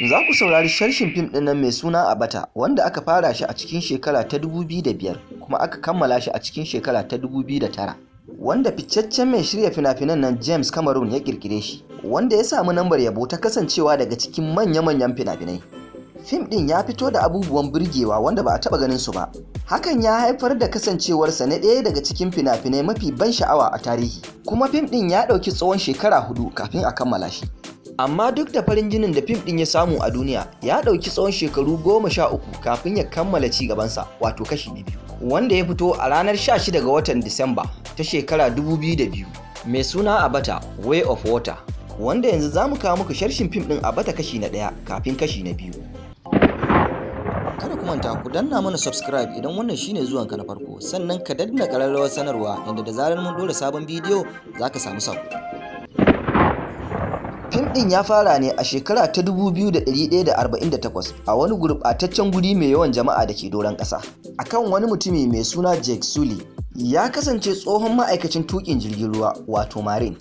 Za ku saurari sharshin fim ɗin nan mai suna Avatar, wanda aka fara shi a cikin shekara ta 2005 kuma aka kammala shi a cikin shekara ta 2009. Wanda ficaccen mai shirya fina-finan nan James Cameron ya ƙirƙire shi, wanda ya samu lambar yabo ta kasancewa daga cikin manya-manyan fina-finai. Fim ɗin ya fito da abubuwan burgewa wanda ba a taɓa ganin su ba. Hakan ya haifar da kasancewarsa na ɗaya daga cikin fina-finai mafi ban sha'awa a tarihi. Kuma fim ɗin ya ɗauki tsawon shekara 4 kafin a kammala shi. Amma duk da farin jinin da fim ɗin ya samu a duniya, ya ɗauki tsawon shekaru 13 kafin ya kammala ci gabansa, wato kashi na biyu, wanda ya fito a ranar 16 ga watan Disamba ta shekara 2002, mai suna Avatar: Way of Water, wanda yanzu za mu kawo muku sharshin fim ɗin Avatar kashi na ɗaya kafin kashi na biyu. Kada ku manta ku danna mana subscribe idan wannan shine zuwanka na farko, sannan ka danna ƙararrawar sanarwa yadda da zarar mun ɗora sabon bidiyo za ka samu sako. Fim ɗin ya fara ne a shekara ta 2148 a wani gurɓataccen guri mai yawan jama'a da ke doron ƙasa, akan wani mutumi mai suna Jake Sully. Ya kasance tsohon ma'aikacin tuƙin jirgin ruwa, wato marine,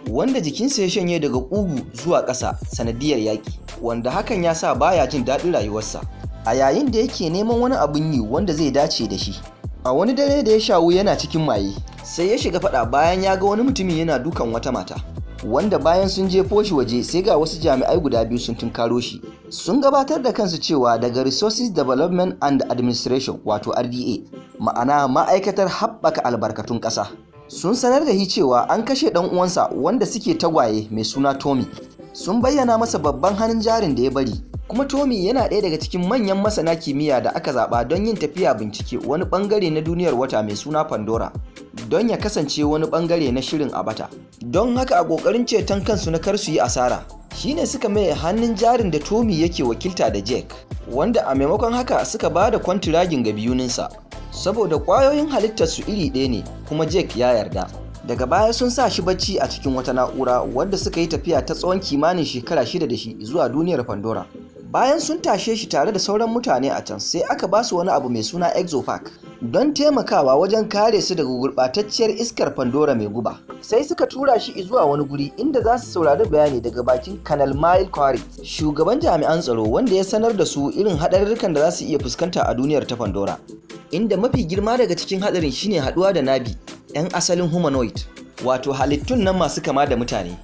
wanda jikinsa ya shanye daga ƙugu zuwa ƙasa sanadiyar yaƙi, wanda hakan ya sa baya jin daɗin rayuwarsa a yayin da yake neman wani abun yi wanda zai dace da shi. A wani dare da ya shawu yana cikin maye, sai ya shiga faɗa bayan ya ga wani mutumi yana dukan wata mata, wanda bayan sun jefo shi waje, sai ga wasu jami'ai guda biyu sun tunkaro shi. Sun gabatar da kansu cewa daga Resources Development and Administration, wato RDA, ma'ana ma'aikatar haɓaka albarkatun ƙasa. Sun sanar da shi cewa an kashe ɗan uwansa wanda suke tagwaye mai suna Tommy. Sun bayyana masa babban hannun jarin da ya bari, kuma Tommy yana ɗaya daga cikin manyan masana kimiyya da aka zaɓa don yin tafiya bincike wani ɓangare na duniyar wata mai suna Pandora, don ya kasance wani ɓangare na shirin Avatar. Don haka, a ƙoƙarin ceton kansu na kar su yi asara, shine suka maye hannun jarin da Tommy yake wakilta da Jake, wanda a maimakon haka suka ba da kwantiragin ga biyuninsa, saboda ƙwayoyin halittarsu iri ɗaya ne, kuma Jake ya yarda. Daga baya sun sa shi bacci a cikin wata na'ura wadda suka yi tafiya ta tsawon kimanin shekara 6 da shi zuwa duniyar Pandora. Bayan sun tashe shi tare da sauran mutane a can, sai aka ba su wani abu mai suna Exopack don taimakawa wajen kare su daga gurɓatacciyar iskar Pandora mai guba. Sai suka tura shi zuwa wani guri inda za su saurari bayani daga bakin Colonel Mile Quaritch, shugaban jami'an tsaro, wanda ya sanar da su irin haɗarurrukan da za su iya fuskanta a duniyar ta Pandora, inda mafi girma daga cikin haɗarin shine haɗuwa da Na'vi, 'yan asalin humanoid, wato halittun nan masu kama da mutane.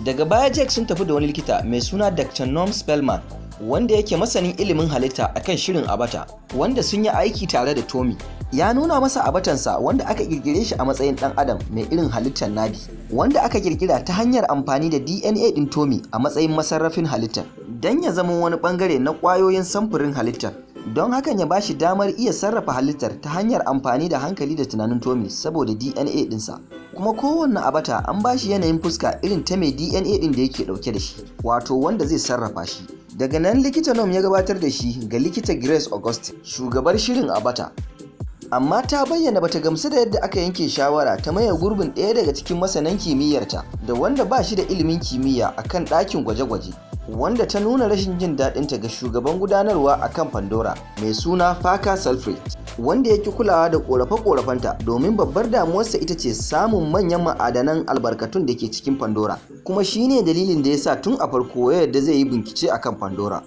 Daga baya Jake sun tafi da wani likita mai suna Dr. Norm Spellman, wanda yake masanin ilimin halitta akan shirin Avatar, wanda sun yi aiki tare da Tommy. Ya nuna masa avatarnsa wanda aka kirkire shi a matsayin dan adam mai irin halittar Na'vi, wanda aka kirkira ta hanyar amfani da DNA din Tommy a matsayin masarrafin halittar, don ya zama wani bangare na kwayoyin samfurin halittar, don hakan ya bashi damar iya sarrafa halittar ta hanyar amfani da hankali da tunanin Tommy saboda DNA dinsa. Kuma kowanne avatar an bashi yanayin fuska irin ta mai DNA din da yake dauke da shi, wato wanda zai sarrafa shi. Daga nan likita Nom ya gabatar da shi ga likita Grace Augustine, shugabar shirin Avatar, amma ta bayyana bata gamsu da yadda aka yanke shawara ta maye gurbin ɗaya daga cikin masanan kimiyyarta da wanda ba shi da ilimin kimiyya akan ɗakin gwaje-gwaje, wanda ta nuna rashin jin daɗinta ga shugaban gudanarwa akan Pandora mai suna Parker Selfridge, wanda ya ki kulawa da ƙorafe-ƙorafenta, domin babbar damuwarsa ita ce samun manyan ma'adanan albarkatun da ke cikin Pandora, kuma shine dalilin da ya sa tun a farko ya yarda zai yi bincike akan Pandora.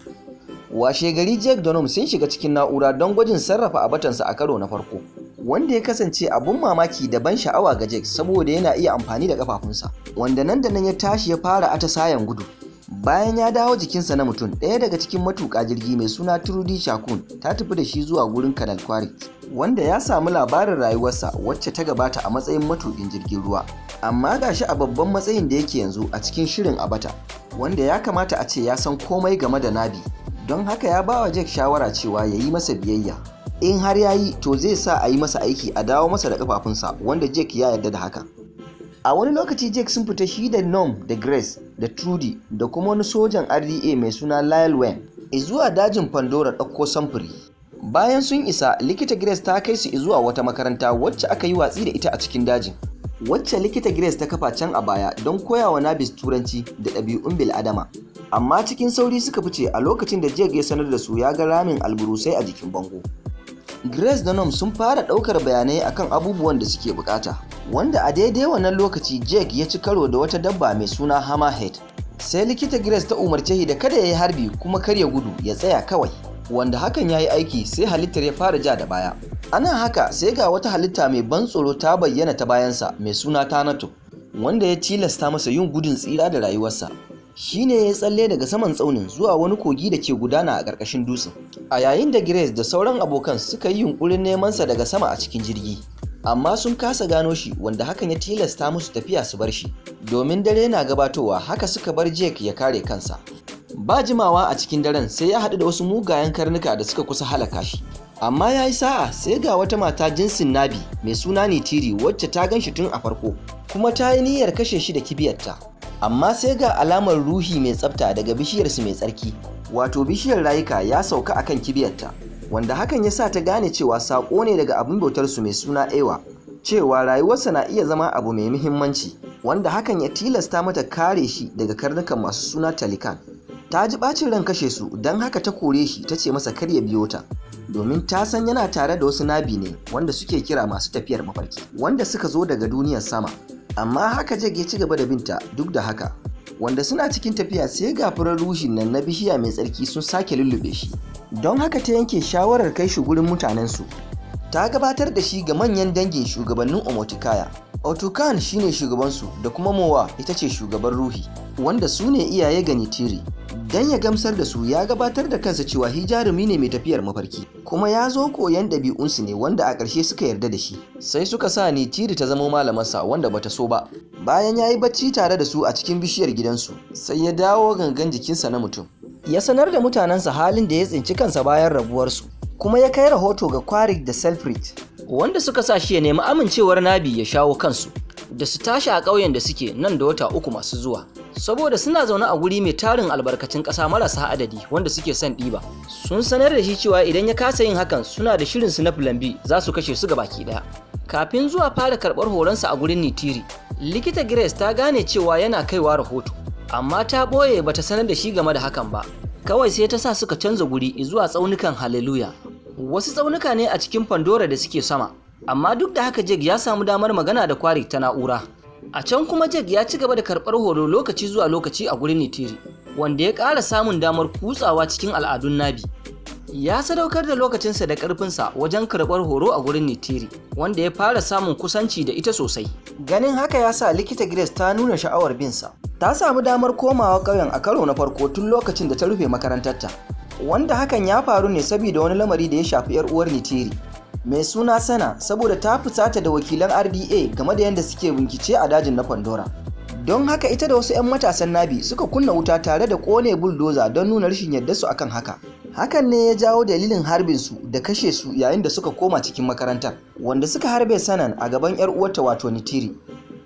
Washe gari Jake da Nom sun shiga cikin na'ura don gwajin sarrafa avatarnsa a karo na farko, wanda ya kasance abun mamaki da ban sha'awa ga Jake, saboda yana iya amfani da kafafunsa, wanda nan da nan ya tashi ya fara atisayen gudu. Bayan ya dawo jikinsa na mutum, ɗaya daga cikin matuƙa jirgi mai suna Trudy Chakun ta tafi da shi zuwa gurin Colonel Quaritch, wanda ya samu labarin rayuwarsa wacce ta gabata a matsayin matuƙin jirgin ruwa, amma gashi a babban matsayin da yake yanzu a cikin shirin Avatar, wanda ya kamata a ce ya san komai game da Na'vi. Don haka ya ba wa Jake shawara cewa ya yi masa biyayya, in har ya yi to zai sa a yi masa aiki a dawo masa da kafafunsa, wanda Jake ya yarda da haka. A wani lokaci Jake sun fita shi da Nom da Grace da Trudy da kuma wani sojan RDA mai suna Lyle Wayne zuwa dajin Pandora ɗauko samfuri. Bayan sun isa, likita Grace ta kai su zuwa wata makaranta wacce aka yi watsi da ita a cikin dajin, wacce likita Grace ta kafa can a baya don koyawa Na'vis turanci da ɗabi'un bil'adama. Amma cikin sauri suka fice a lokacin da Jake ya sanar da su ya ga ramin alburusai a jikin bango. Grace da Nom sun fara ɗaukar bayanai akan abubuwan da suke bukata, wanda a daidai wannan lokaci Jake ya ci karo da wata dabba mai suna Hammerhead. Sai likita Grace ta umarce shi da kada ya yi harbi kuma kar ya gudu, ya tsaya kawai. Wanda hakan ya yi aiki, sai halittar ya fara ja da baya. Ana haka sai ga wata halitta mai ban tsoro ta bayyana ta bayansa mai suna Tanato, wanda ya tilasta masa yin gudun tsira da rayuwarsa. Shi ne ya tsalle daga saman tsaunin zuwa wani kogi da ke gudana a ƙarƙashin dutsen. A yayin da Grace da sauran abokan suka yi yunƙurin nemansa daga sama a cikin jirgi, amma sun kasa gano shi, wanda hakan ya tilasta musu tafiya su bar shi. Domin dare na gabatowa, haka suka bar Jake ya kare kansa. Ba jimawa a cikin daren sai ya haɗu da wasu mugayen karnuka da suka kusa halaka shi. Amma ya yi sa'a, sai ga wata mata jinsin Nabi mai suna Nitiri, wacce ta gan shi tun a farko, kuma ta yi niyyar kashe shi da kibiyarta. Amma sai ga alamar ruhi mai tsafta daga bishiyarsu mai tsarki, wato bishiyar rayuka, ya sauka akan kibiyarta, wanda hakan ya sa ta gane cewa saƙo ne daga abin bautarsu mai suna Ewa, cewa rayuwarsa na iya zama abu mai muhimmanci, wanda hakan ya tilasta mata kare shi daga karnukan masu suna Talikan. Ta ji ɓacin ran kashe su, don haka ta kore shi, ta ce masa kar ya biyo ta, domin ta san yana tare da wasu Nabi ne wanda suke kira masu tafiyar mafarki, wanda suka zo daga duniyar sama. Amma haka Jake ya ci gaba da binta duk da haka, wanda suna cikin tafiya sai ga furen rushin nan na bishiya mai tsarki sun sake lullube shi. Don haka ta yanke shawarar kai shi gurin mutanensu. Ta gabatar da shi ga manyan dangin shugabannin Omotikaya. Otukan shine shugabansu, da kuma Mowa ita ce shugaban ruhi, wanda su ne iyaye ga Nitiri. Don ya gamsar da su, ya gabatar da kansa cewa hi jarumi ne mai tafiyar mafarki, kuma ya zo koyan ɗabi'unsu ne, wanda a ƙarshe suka yarda da shi. Sai suka sa Nitiri ta zama malamarsa, wanda bata so ba. Bayan ya yi bacci tare da su a cikin bishiyar gidansu, sai ya dawo gangan jikinsa na mutum. Ya sanar da mutanensa halin da ya tsinci kansa bayan rabuwarsu, kuma ya kai rahoto ga Kwarik da Selfrid, wanda suka sa shi ya nemi amincewar Nabi ya shawo kansu da su tashi a ƙauyen da suke nan da wata 3 masu zuwa, saboda suna zaune a guri mai tarin albarkacin ƙasa marasa adadi wanda suke son ɗiba. Sun sanar da shi cewa idan ya kasa yin hakan, suna da shirin su na plan B, za su kashe su baki ɗaya. Kafin zuwa fara karɓar horonsa a gurin Nitiri, likita Grace ta gane cewa yana kaiwa rahoto, amma ta ɓoye, bata sanar da shi game da hakan ba. Kawai sai ta sa suka canza guri zuwa tsaunukan Hallelujah, wasu tsaunuka ne a cikin Pandora da suke sama. Amma duk da haka Jake ya samu damar magana da Kwarik ta na'ura. A can kuma Jake ya ci gaba da karɓar horo lokaci zuwa lokaci a gurin Nitiri, wanda ya ƙara samun damar kutsawa cikin al'adun Nabi. Ya sadaukar da lokacinsa da ƙarfinsa wajen karɓar horo a gurin Nitiri, wanda ya fara samun kusanci da ita sosai. Ganin haka ya sa likita Grace ta nuna sha'awar binsa. Ta samu damar komawa ƙauyen a karo na farko tun lokacin da ta rufe makarantarta, wanda hakan ya faru ne saboda wani lamari da ya shafi 'yar uwar Nitiri mai suna Sana, saboda ta fusata da wakilan RDA game da yadda suke bincike a dajin na Pandora. Don haka ita da wasu 'yan matasan Nabi suka kunna wuta tare da kone bulldozer don nuna rashin yarda su akan haka. Hakan ne ya jawo dalilin harbin su da kashe su yayin da suka koma cikin makarantar, wanda suka harbe Sanan a gaban 'yar uwarta, wato Nitiri.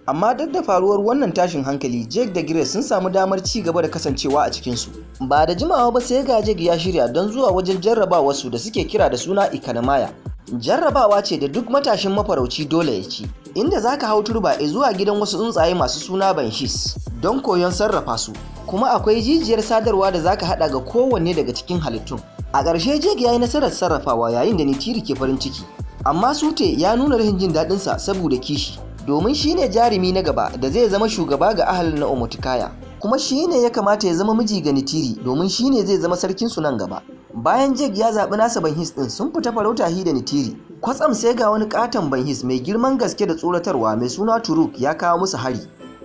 Amma duk da faruwar wannan tashin hankali, Jake da Grace sun samu damar ci gaba da kasancewa a cikinsu. Ba da jimawa ba sai ga Jake ya shirya don zuwa wajen jarrabawarsu da suke kira da suna Ikanamaya. Jarrabawa ce da duk matashin mafarauci dole ya ci, inda za ka hau turba zuwa gidan wasu tsuntsaye masu suna Banshees don koyon sarrafa su, kuma akwai jijiyar sadarwa da za ka haɗa ga kowanne daga cikin halittun. A ƙarshe Jake ya yi nasarar sarrafawa yayin da Nitiri ke farin ciki, amma Sute ya nuna rashin jin daɗinsa saboda kishi, domin shi ne jarumi na gaba da zai zama shugaba ga ahalin na Omotikaya, kuma shi ne ya kamata ya zama miji ga Nitiri, domin shi ne zai zama sarkinsu nan gaba. Bayan Jake ya zaɓi nasa Banhis ɗin, sun fita farauta hi da Nitiri. Kwatsam sai ga wani katon Banhis mai girman gaske da tsoratarwa mai suna Turuk ya kawo musu hari,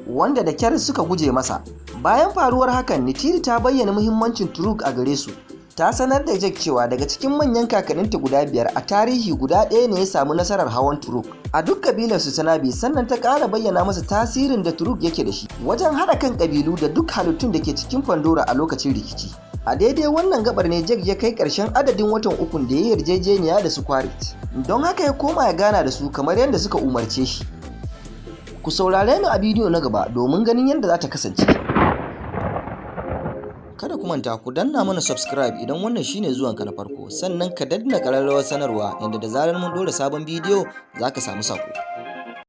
wanda da kyar suka guje masa. Bayan faruwar hakan, Nitiri ta bayyana muhimmancin Turuk a gare su. Ta sanar da Jake cewa daga cikin manyan kakanninta guda biyar a tarihi, guda ɗaya ne ya samu nasarar hawan Turuk a duk kabilar su ta Nabi. Sannan ta ƙara bayyana masa tasirin da Turuk yake da shi wajen haɗa kan ƙabilu da duk halittun da ke cikin Pandora a lokacin rikici. A daidai wannan gabar ne Jake ya kai ƙarshen adadin watan 3n da ya yarjejeniya da su Kwarit, don haka ya koma ya gana da su kamar yadda suka umarce shi. Ku saurare mu a bidiyo na gaba domin ganin yadda za ta kasance. Kada ku manta ku danna mana subscribe idan wannan shine zuwanka na farko, sannan ka danna ƙararrawar sanarwa yadda da zarar mun ɗora sabon bidiyo za ka samu saƙo.